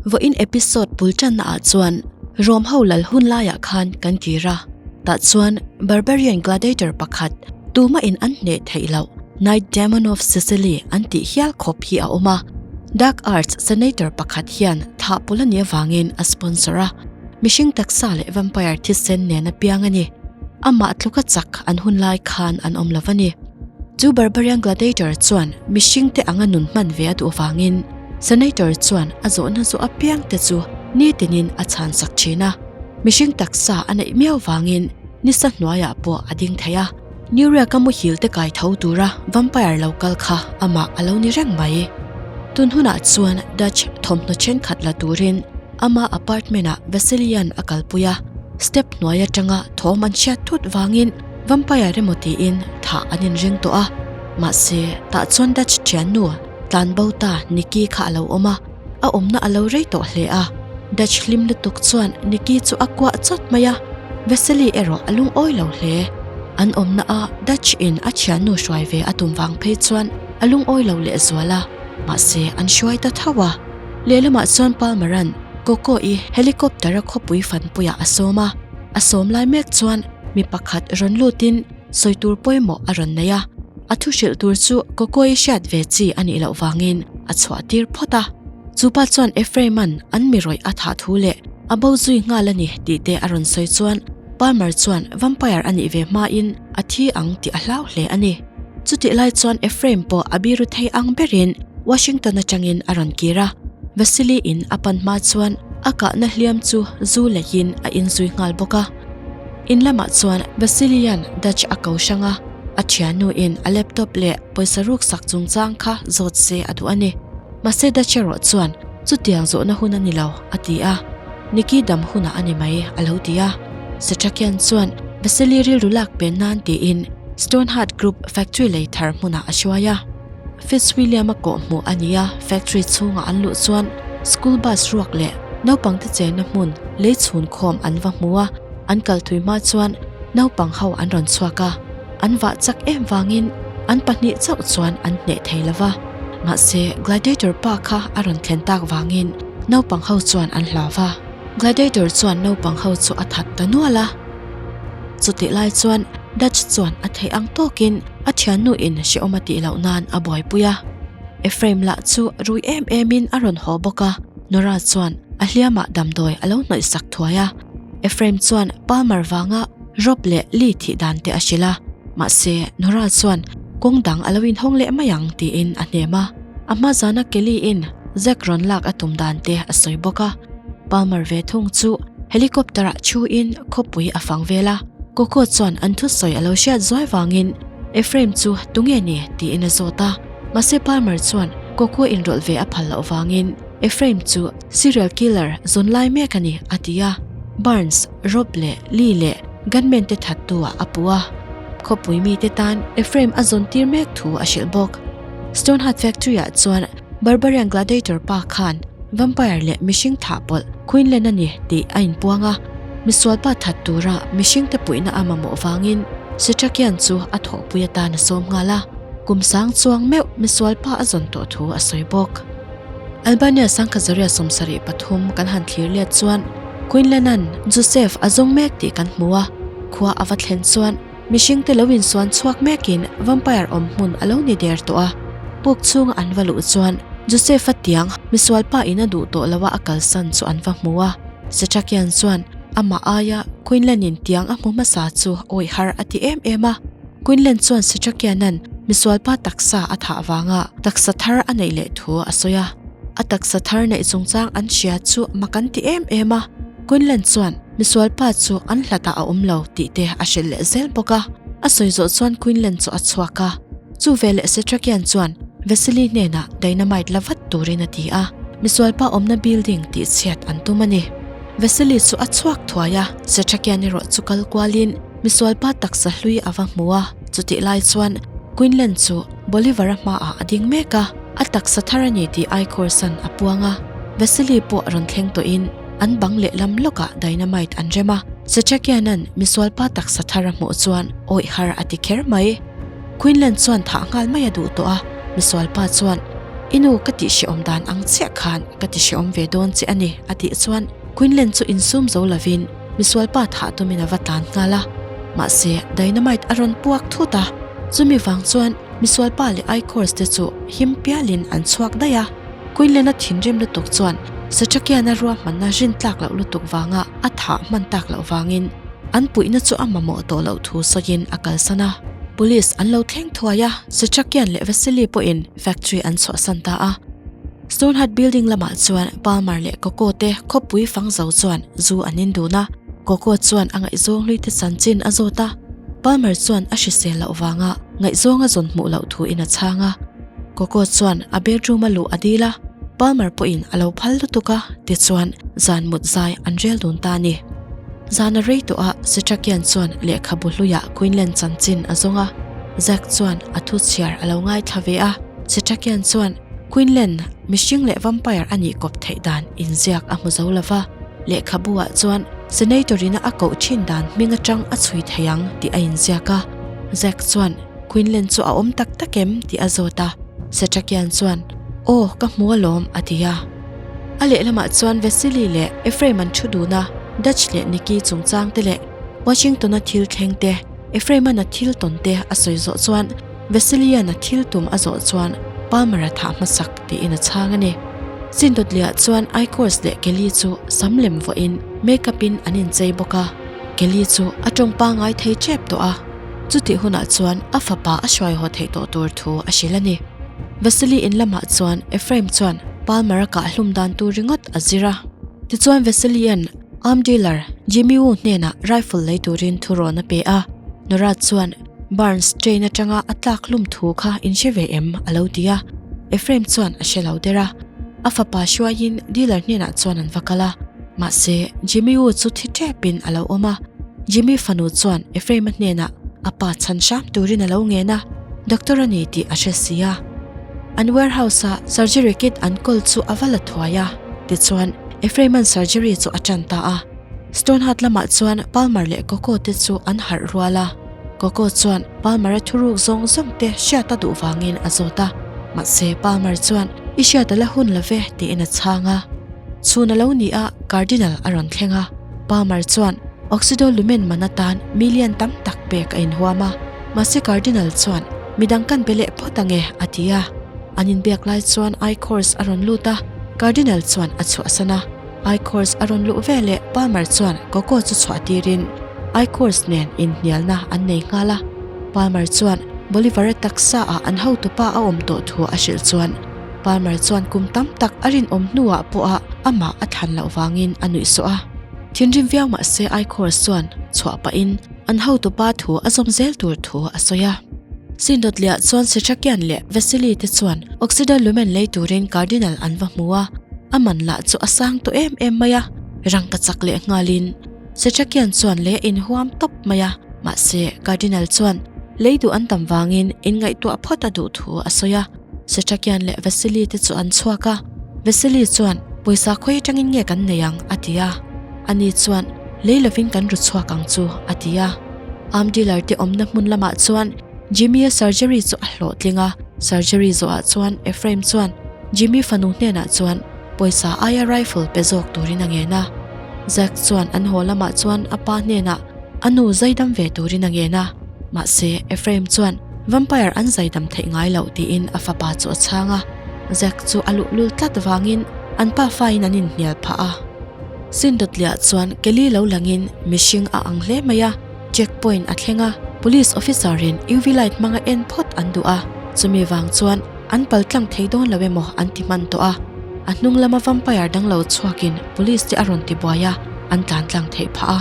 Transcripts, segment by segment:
Vawiin episode bul tanna ah chuan Rome ho lal hun laiah khan kan kir a, tah chuan Barbarian gladiator pakhat tumah in an hneh theih loh Night Demon of Sicily an tih hial khawp hi a awm a. Dark Arts senator pakhat hian thah pawlh a nih avangin a sponsor a, mihring taksa leh vampire thisen nen a piang a ni. Amah tluka chak an hun lai khan an awm lo a ni. Chu Barbarian gladiator chuan mihringte anga nun hman ve a duh avangin Senator chuan a zawhna zawh apiang te chu nitinin a chhansak thin a, mihring taksa a neih miau vangin nisa hnuaiah pawh a ding thei a. Newriak-a muhil te kai tho tura vampire lo kal kha amah a lo ni reng mai. Tun hunah chuan Dutch thawmhnaw thenkhat la turin ama apartment-ah Vasilian a kalpui a, step hnuai atanga thawm an hriat thut vangin vampire emaw tiin thah an inring tawh a, mahse tah chuan Dutch thiannu Tlan bo ta Nikki kha a lo awm a, a awmna a lo rei tawh hle a. Dutch hlim lutuk chuan Nikki chu a kuah chawt mai a, Vasily erawh a lungawi lo hle. An awmna a Dutch in a thiannu hruai ve a tum vang phei chuan a lungawi lo leh zual a, mahse an hruai ta tho a. Lehlamah chuan Palmer-a'n Coco-i helicopter-a khawpui fanpuiah a sawm a, a sawm lai mek chuan mi pakhat rawn lutin sawi tur pawimawh a rawn nei a. A thu hrilh tur chu Kokoi hriat ve chi a nih loh vangin a chhuah tir phawt a. Chu pa chuan Ephraim-a'n an mi rawih a thah thu leh a bo zui nghal a ni tih te a rawn sawi chuan Palmer chuan vampire a nih ve hmain a thi ang tih a hlau hle a ni. Chutih lai chuan Ephraim pawh a biru thei ang berin Washington atangin a rawn kir a. Vasily-in a pan hma chuan a kahna hliam chu zu leihin a inzui nghal bawk a. In lamah chuan Vasilian Dutch a ko hrang a, a thiannu in a laptop leh pawisa ruk sak chungchang kha zawt se a duh a ni. Mahse Dutch erawh chuan chutiang zawhna hun a ni lo, a ti a. Nikki dam hunah a ni mai, a lo ti a. Setrakian chuan Vasily rilru lak pen nan tiin Stoneheart Group factory lei thar hmunah a hruai a. Fitzwilliam-a kawhhmuh a ni a, factory chhungah an luh chuan school bus ruak leh naupangte chenna hmun lei chhun khawm an va hmu a, an kal thui hma chuan naupang ho an rawn chhuak a, an vah chak em vangin an pahnih chauh chuan an hneh thei lo va. Mahse, Gladiator pa kha a rawn thlen tak vangin naupang ho chuan an hlau va. Gladiator chuan naupang ho chu a that ta nual a. Chutih lai chuan Dutch chuan a theih ang tawkin a thiannu in hrehawm a tih loh nan a buaipui a. Ephraim lah chu rui em emin a rawn haw bawk a, Nora chuan a hliamah damdawi a lo hnawih sak thuai a. Ephraim chuan Palmer vanga Rob leh Lee thih dan te a hrilh a, mahse Nora chuan kawng dang a lo inhawng leh mai ang tiin a hnem a. A hma zana Kelly in Zac rawn lak a tum dan te a sawi bawk a. Palmer ve thung chu helicopter ah thu in khawpui a fang vel a, Coco chuan an thusawi a lo hriat zuai vangin Ephraim chu tunge ni tiin a zawt a, mahse Palmer chuan Coco inrawlh ve a phal loh vangin Ephraim chu serial killer zawn lai mek a ni a ti a, Barnes, Rob leh Lee leh gunman te thattu ah a puh a, khawpui mite tan Ephraim a zawn tir mek thu a hrilh bawk. Stoneheart Factory ah chuan Barbarian Gladiator pa khan Vampire leh mihring thah pawlh Quinlan a ni tih a inpuang a, misualpa that tura mihringte puihna a mamawh vangin Setrakian chu a thawhpui atan a sawm nghal a, kum sang chuang meuh misualpa a zawn tawh thu a sawi bawk. Albania Sangkhazaria 73 kan han thlir let chuan Quinlan-a'n Joseph a zawng mek tih kan hmu a, khua a va thlen chuan Mihringte lo insuan chhuak mekin vampire awm hmun a lo ni der tawh a, puk chhunga an va luh chuan Joseph-a tiang misualpa in a duh tawh loa a kalsan chu an va hmu a. Setrakian chuan amah aia Quinlan-in tiang a hmu hmasa chu awih har a ti em em a. Quinlan chuan Setrakian-a'n misualpa taksa a thah vanga taksa thar a neih leh thu a sawi a. A taksa thar neih chungchang an hria chu mak an ti em em a. Quinlan chuan Misual pa chu an hlatah a awm lo tih te a hrilh leh zel bawk a. A sawi zawh chuan Quinlan chu a chhuak a. Chu veleh Setrakian chuan Vasily hnenah dynamite la vat turin a ti a. Misual pa awmna building tih chhiat an tum a ni. Vasily chu a chhuak thuai a, Setrakian erawh chu kal kualin misual pa taksa hlui a va hmu a. Chutih lai chuan Quinlan chu Bolivar-a hmaah a ding mek a, a taksa thar a ni tih Aikhawrsan a puang a. Vasily pawh rawn thleng tawhin An bang lehlam lawkah dynamite an rem a, Setrakian-a'n misualpa taksa thar a hmuh chuan awih har a ti kher mai. Quinlan chuan thah nghal mai a duh tawh a, misualpa chuan, I nu ka tih hrehawm dan ang chiah khan ka ti hrehawm ve dawn che a ni, a tih chuan Quinlan chu insum zo lovin misualpa thah tumin a va tlan nghal a. Mahse, dynamite a rawn puak thut a, chumi vang chuan misualpa leh Ichors te chu him pialin an chhuak daih a. Quinlan-a thinrim lutuk chuan Sachakian-a ruahmanna rin tlak loh lutuk vanga a thah hman tak loh vangin an puihna chu a mamawh tawh loh thu sawiin a kalsan a. Police an lo thleng thuai a, Sachakian leh Vasily pawhin factory an chhuahsan ta a. Stone Hut building lamah chuan Palmer leh Coco te khawpui fang zo chuan zu an in dun a, Coco chuan a ngaihzawng hlui te chanchin a zawt a, Palmer chuan a hrisel loh vanga ngaihzawng a zawn hmuh loh thu in a chhang a. Coco chuan a bedroom a luh a dil a, Palmer pawhin a lo phal lutuk a, tichuan zan mut zai an rel dun ta a ni. Zan a rei tawh a, Setrakian chuan lehkhabu hluiah Quinlan chanchin a zawng a, Zack chuan a thu chhiar a lo ngaithla ve a, Setrakian chuan Quinlan mihring leh vampire a nih kawp theih dan inziak a hmu zo lo va, lehkhabu ah chuan Senator ina a koh thin dan hming atang a chhui thei ang tih a inziak a, Zack chuan Quinlan chu a awm tak tak em tih a zawt a, Setrakian chuan, Aw, ka hmu alawm, a ti a. A lehlamah chuan Vasily leh Ephraim an thu dun a, Dutch leh Nikki chungchang te leh Washington-a thil thleng te, Ephraim-a'n a thil tawn te a sawi zawh chuan Vasily-a'n a thil tum a zawh chuan Palmer-a thah hmasak tiin a chhang a ni. Sindodliah chuan Ichors leh Kelly chu sam lem vuahin make-up-in an inchei bawk a, Kelly chu a tawng pangngai thei tep tawh a. Chutih hunah chuan a fapa a hruai haw theih tawh tur thu a hrilh a ni. Vasily in lamah chuan Ephraim chuan Palmer-a kah hlum dan tur ringawt a zir a. Tichuan Vasily-a'n arm dealer Jimmy Woo hnenah rifle lei turin thurawn a pe a. Nora chuan Barnes train atanga a tlak hlum thu kha in hre ve em? a lo ti a. Ephraim chuan a hre lo der a. A fapa hruaiin dealer hnenah chuan an va kal a. Mahse, Jimmy Woo chu thi tepin a lo awm a. Jimmy fanu chuan Ephraim-a hnenah a pa chhan hram turin a lo ngen a, doctor a ni tih a hre si a. An warehouse-a surgery kit an kawl chu a va la thuai a, tichuan Ephraim-a'n surgery chu a tan ta a. Stonehart lamah chuan Palmer leh Coco te chu an harh rual a, Coco chuan Palmer-a thuruk zawng zawng te hriat a duh vangin a zawt a, mahse Palmer chuan I hriat a la hun lo ve tiin a chhang a. Chhun a lo ni a, Cardinal a rawn thleng a. Palmer chuan Oxido lumen man atan million tam tak pek a inhuam a, mahse Cardinal chuan midang kan be leh phawt ange a ti a. An inbiak lai chuan Ichors a rawn lut a, Cardinal chuan a chhuahsan a. Ichors a rawn luh veleh Palmer chuan Coco chu chhuah tirin Ichors nen inhnialna an nei nghal a. Palmer chuan Bolivar-a taksa ah an hotupa a awm tawh thu a hrilh chuan Palmer chuan kum tam tak a rinawm hnuah pawha amah a thlan loh vangin a nuih sawh a. Thinrim viau mah se Ichors chuan chhuah pahin an hotupa thu a zawm zel tur thu a sawi a. Sindawtliah chuan Setrakian leh Vasily te chuan Oxidal Lumen lei turin Cardinal an va hmu a, a man lah chu a sang tawh em em mai a, rangka chak leh nghalin Setrakian chuan lei a inhuam tawp mai a, mahse Cardinal chuan lei duh an tam vangin inngaihtuah phawt a duh thu a sawi a. Setrakian leh Vasily te chu an chhuak a, Vasily chuan, Pawisa khawi atangin nge kan nei ang? a ti a. Ani chuan, Lei lovin kan ru chhuak ang chu, a ti a. Arm dealer te awmna hmun lamah chuan Jimmy-a surgery chu a hlawhtling a, surgery zawhah chuan Ephraim chuan Jimmy fanu hnenah chuan pawisa aia rifle pe zawk turin a ngen a. Zack chuan an haw lamah chuan a pa hnenah a nu zaidam ve turin a ngen a, mahse Ephraim chuan Vampire an zaidam theih ngai loh tiin a fapa chu a chhang a, Zack chu a luhlul tlat vangin an pa fain an inhnial phah a. Sindawtliah chuan Kelly lo langin mihring a ang hle mai a, check point a thleng a, police officer in UV light hmanga en phawt an duh a, chumi vang chuan an pal tlang thei dawn lo emaw an ti hman tawh a. A hnung lama vampire dang lo chhuakin police te a rawn ti buai a, an tlan tlang theih phah a.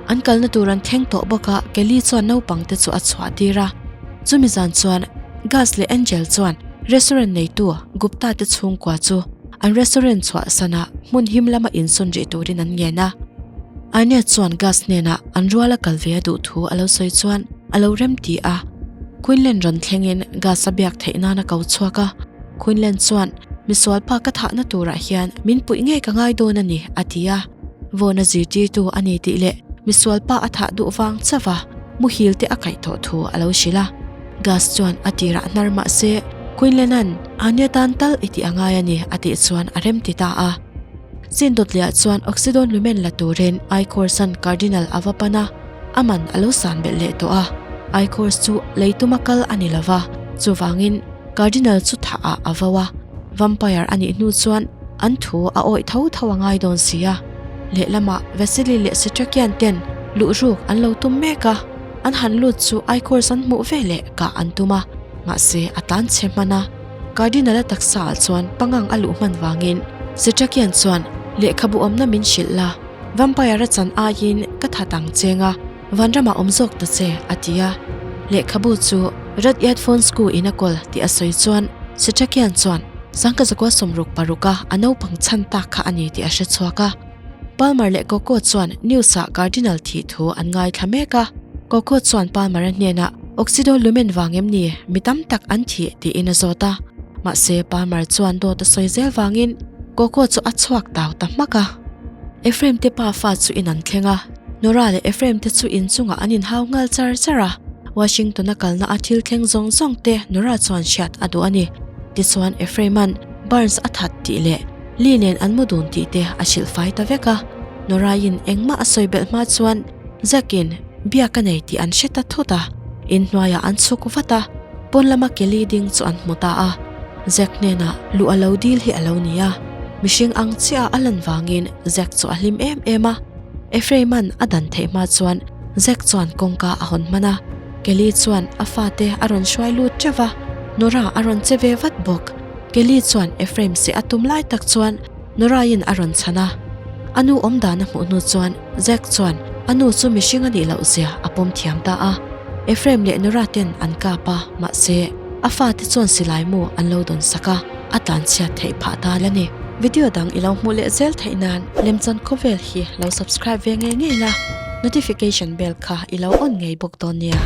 An kalna tur an thleng tawh bawk a, Kelly chuan naupang te chu a chhuah tir a. Chumi zan chuan Gus leh Angel chuan restaurant neitu Gupta te chhungkua chu an restaurant chhuah sana hmun him lama insawn rih turin an ngen a. Arnett chuan Gus hnenah an ruala kal ve a duh thu a lo sawi chuan a lo rem ti a. Quinlan rawn thlengin Gus a biak theih nan a ko chhuak a. Quinlan chuan, Misual pa ka thahna turah hian min puih ngei ka ngai dawn a ni, a ti a. Vawn a zirtirtu a ni tih leh misual pa a thah duh vang chauh a, muhil te a kaih tawh thu a lo hrilh a. Gus chuan a tirah hnar mah se Quinlan-a'n Anya tan tal i tih a ngai a ni a tih chuan a rem ti ta a. Sin dawtliah chuan Oxidon Lumen la turin Ichors-a'n Cardinal a va pan a, a man a lo san belh leh tawh a. Ichors chu lei tuma kal a ni lo va, chuvangin Cardinal chu thah ah a vo a. Vampire a nih hnu chuan an thu a awih tho tho a ngai dawn si a. Lehlamah Vasily leh Setrakian ten luhruk an lo tum mek a, an han lut chu Ichors an hmuh veleh kah an tum a, mahse a tlan chhe hman a. Cardinal-a taksa ah chuan pangang a luh hman vangin Setrakian chuan lehkhabu awmna min hrilh la, Vampire-a chan aiin ka that ang cheng a, vanramah awm zawk ta che, a ti a. Lehkhabu chu Rudyard Fonsku in a kawl tih a sawi chuan Setrakian chuan Sangkazakua 66 a a naupang chhan tak kha a ni tih a hre chhuak a. Palmer leh Coco chuan news-ah Cardinal thih thu an ngaithla mek a. Coco chuan Palmer-a hnenah Oxido lumen vang em ni mi tam tak an thih tiin a zawt a. Mahse, Palmer chuan dawt a sawi zel vangin Coco chu a chhuak tau ta hmak a. Ephraim te pa fa chu in an thleng a, Nora leh Ephraim te chu inchungah an inhau nghal char char a. Washington-a kalna a thil thleng zawng zawng te Nora chuan hriat a duh a ni. Tichuan Ephraim-a'n Barnes a that tih leh Lee nen an mu dun tih te a hrilh fai ta vek a. Nora-in engmah a sawi belh hma chuan Zack-in biak a nei tih an hre ta thut a, inhnuaiah an chhuk vat a, pawn lama Kelly ding chu an hmu ta a. Zack hnenah luh a lo dil hi a lo ni a, mihring ang chiah a lan vangin Zack chu a hlim em em a. Ephraim-a'n a dan theih hma chuan Zack chuan kawngka a hawn hman a, Kelly chuan a fate a rawn hruai lut teuh va, Nora a rawn che ve vat bawk. Kelly chuan Ephraim se a tum lai tak chuan Nora-in a rawn chhan a. A nu awm dan a hmuh hnu chuan Zack chuan a nu chu mihring a nih loh zia a pawm thiam ta a. Ephraim leh Nora ten an kap a, mahse a fate chuan silai mu an lo dawn sak a, a tlanchhiat theih phah ta la ni. Video dang i lo hmuh leh zel theih nan Lemchan Khawvel hi lo subscribe ve ngei ngei la, notification bell kha i lo on ngei bawk dawn nia.